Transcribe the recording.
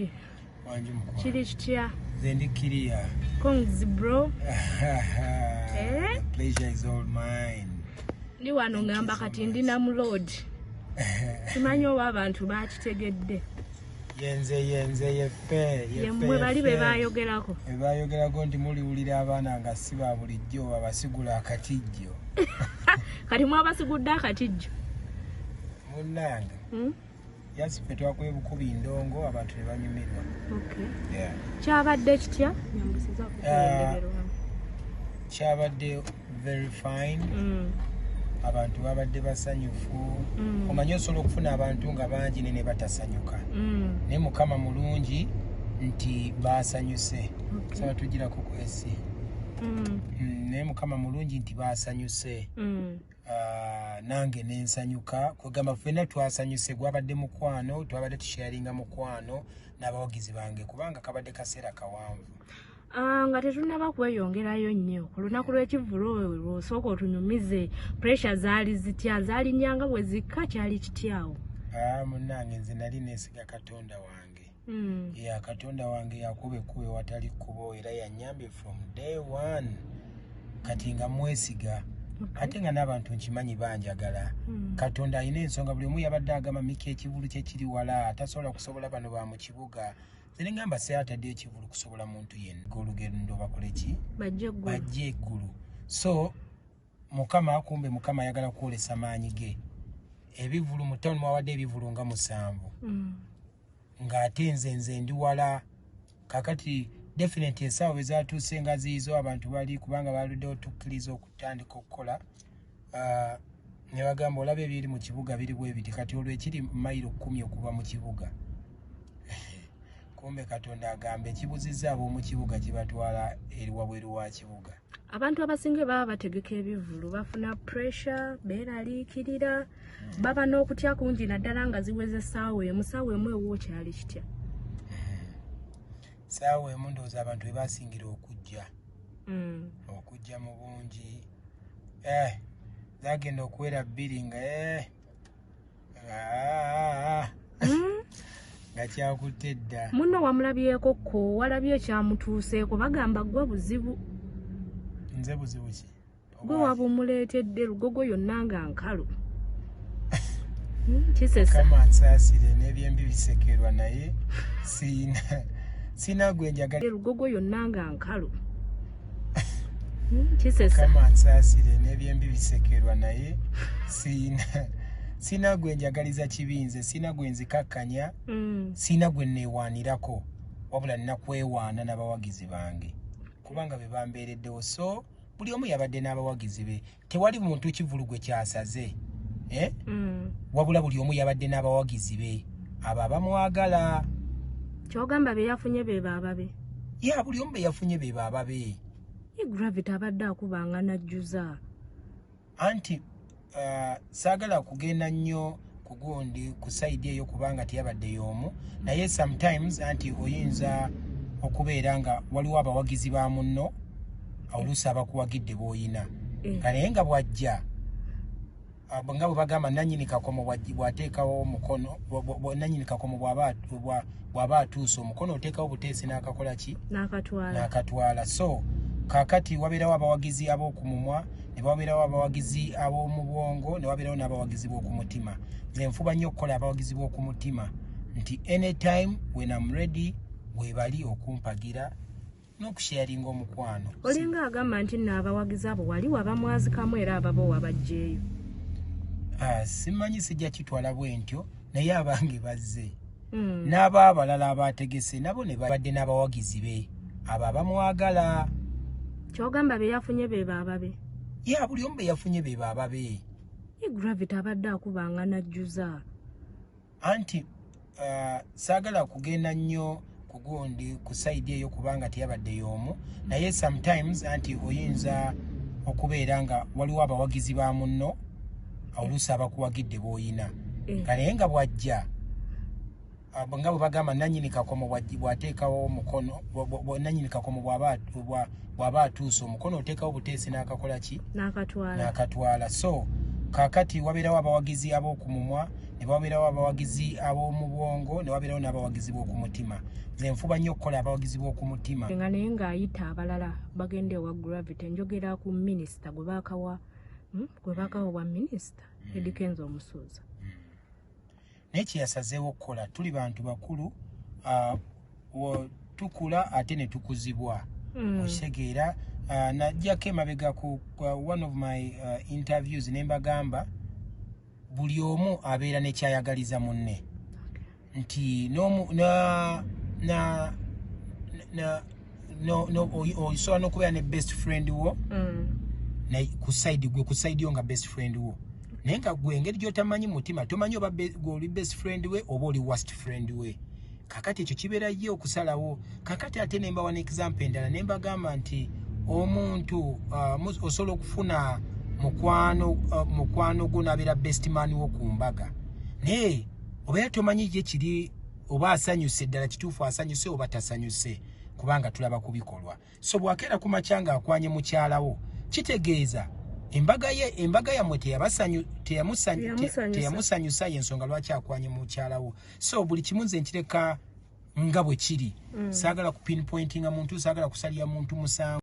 Miki. Wangi mukwano. Kiri kitya? Nze ndi clear. Congs bro. Eh? The pleasure is all mine. Ndi wano ngamba kati ndi na muload. Simanyi oba abantu bakitegedde. Yenze yenze yeffe yeffe. Yemmwe bali be baayogerako. Be baayogerako nti muliwulira abaana nga si ba bulijjo babasigula akatijjo. Kati mwabasigudde akatijjo. Munnange. Yasi ffe twakuye bukubi ndongo abantu ne banyumirwa. Okay. Yeah. Kyabadde kitya? Nyambusiza kukulendeberwa. Kyabadde very fine. Abantu babadde basanyufu. Omanyi osobola okufuna abantu nga bangi ne batasanyuka. Naye Mukama mulungi nti basanyuse. Okay. Saba tugirako ku AC. Naye Mukama mulungi nti basanyuse. Nange nensanyuka kwegamba ffenna twasanyuse, gwabadde mukwano, twabadde tusharinga mukwano n'abawagizi bange kubanga kabadde kaseera kawanvu. Nga tetunnaba kweyongerayo nnyo ku lunaku lw'ekivvulu olwo lw'osooka otunyumize, pressure zaali zitya, zaalinyanga bwe zikka, kyali kityawo? Munnange nze nali neesiga Katonda wange. Ya Katonda wange yakuba ekkubo ewatali kkubo era yannyambye from day one. Kati nga mwesiga. Ate nga n'abantu nkimanyi banjagala. Katonda alina ensonga, buli omu yabadde agamba Miki ekivvulu kye kiri wala, tasobola kusobola bano ba mu kibuga. Nze ne ngamba seatadde ekivvulu kusobola muntu yenna. Olugendo bakole ki? Bajje eggulu. Bajje eggulu. So Mukama kumbe Mukama ayagala kwolesa maanyi ge. Ebivvulu mu town mwabadde ebivvulu nga 7. Ng'ate nze ndi wala. Kakati definitely essaawa bwe zaatuuse nga ziizo abantu bali kubanga baluddewo tukkiriza okutandika okukola. Ne bagamba olaba ebiri mu kibuga biri bwe biti, kati olwo ekiri mayiro 10 okuva mu kibuga. Kumbe Katonda agamba ekibuzizza ab'omu kibuga kibatwala eri wabweru wa kibuga. Abantu abasinga baba bategeka ebivvulu bafuna pressure, beeraliikirira, baba n'okutya kungi naddala nga ziweze essaawa emu. Ssaawa emu ewuwo kyali kitya? Ssaawa emu ndowooza abantu be basingira okujja. Okujja mu bungi. Zaagenda okuwera 2 nga, nga kyakutte dda. Munno wamulabyeko ko, walabye ekyamutuuseeko, bagamba ggwe buzibu. Nze buzibu ki? Gwe wabumuleetedde Lugogo yonna nga nkalu. Kisesa. Mukama ansaasire n'ebyembi bisekerwa naye sina gwe njagala. Lugogo yonna nga nkalu. Kisesa. Mukama ansaasire n'ebyembi bisekerwa naye sina gwe njagaliza kibi nze, sina gwe nzikakkanya, sina gwe neewaanirako, wabula nina kwewaana n'abawagizi bange kubanga be bambeereddewo. So buli omu yabadde n'abawagizi be, tewali muntu kivvulu gwe kyasaze. Wabula buli omu yabadde n'abawagizi be abo abamwagala. Ky'ogamba be yafunye be baababe? Ya, buli omu be yafunye be baababe. Ye Gravity abadde akubanga n'ajjuza. Anti saagala kugenda nnyo ku gundi ku side eyo kubanga teyabadde y'omu, naye sometimes anti oyinza okubeera nga waliwo abawagizi ba munno oluusi abakuwagidde b'oyina. Nga naye nga bw'ajja, nga bwe bagamba nannyini kakomo bw'ateekawo omukono, nannyini kakomo bw'aba atuuse omukono oteekawo buteesi n'akakola ki? N'akatwala. N'akatwala. So kaakati wabeerawo abawagizi ab'oku mumwa, ne wabeerawo abawagizi ab'omu bwongo, ne wabeerawo n'abawagizi b'oku mutima. Nze nfuba nnyo okukola abawagizi b'oku mutima nti anytime when I'm ready weebali okumpagira n'okusharinga omukwano. Olinga agamba nti nno abawagizi abo wali wabamwazikamu era ababo wabaggyeyo. Simanyi sijja kitwala bwe ntyo, naye abange bazze. N'abaabalala abaategese nabo ne babadde n'abawagizi be abo abamwagala. Ky'ogamba be yafunye be baababe? Ya, buli omu be yafunye be baababe. Ye Gravity abadde akubanga n'ajjuza. Anti saagala kugenda nnyo ku gundi ku side eyo kubanga teyabadde y'omu, naye sometimes anti oyinza okubeera nga waliwo abawagizi ba munno oluusi abakuwagidde b'oyina. Nga naye nga bw'ajja, nga bwe bagamba nannyini kakomo bw'ateekawo omukono, nannyini kakomo bw'aba atuuse omukono oteekawo buteesi n'akakola ki? N'akatwala. N'akatwala. So Kakati wabeerawo abawagizi ab'oku mumwa, ne wabeerawo abawagizi ab'omu bwongo, ne wabeerawo n'abawagizi b'oku mutima. Nze nfuba nnyo okukola abawagizi b'oku mutima. Nga naye ng'ayita abalala bagenda ewa Gravity. Njogera ku minisita gwe bakawa, Gwe bakawa bwa minisita, Eddy Kenzo Omusuuza. Naye kyeyasazeewo okukola, tuli bantu bakulu, tukula ate ne tukuzibwa. Okitegeera? Najjako emabega ku one of my interviews ne mbagamba buli omu abeera nekyayagaliza munne, nti na, na, na, no, no, osobola n'okubeera ne best friend wo ku side gwe, ku side yo nga best friend wo, naye nga gwe engeri gy'otamanyi mutima, tomanyi oba gwe oli best friend we oba oli worst friend we. Kakati ekyo kibeera ye okusalawo. Kakati ate nembawa ne example endala, ne mbagamba nti omuntu osobola okufuna mukwano gwo n'abeera best man wo ku mbaga, naye obeera tomanyi ye kiri oba asanyuse ddala kituufu asanyuse oba tasanyuse, kubanga tulaba ku bikolwa. So bwakeera ku makya nga akwanye mukyalawo, kitegeeza embaga ye, embaga yammwe Teyamusanyusa. Teyamusanyusa, yensonga lwaki akwanye mukyalawo. So buli kimu nze nkireka nga bwe kiri. Saagala ku pinpointinga muntu, saagala kusalira muntu musango.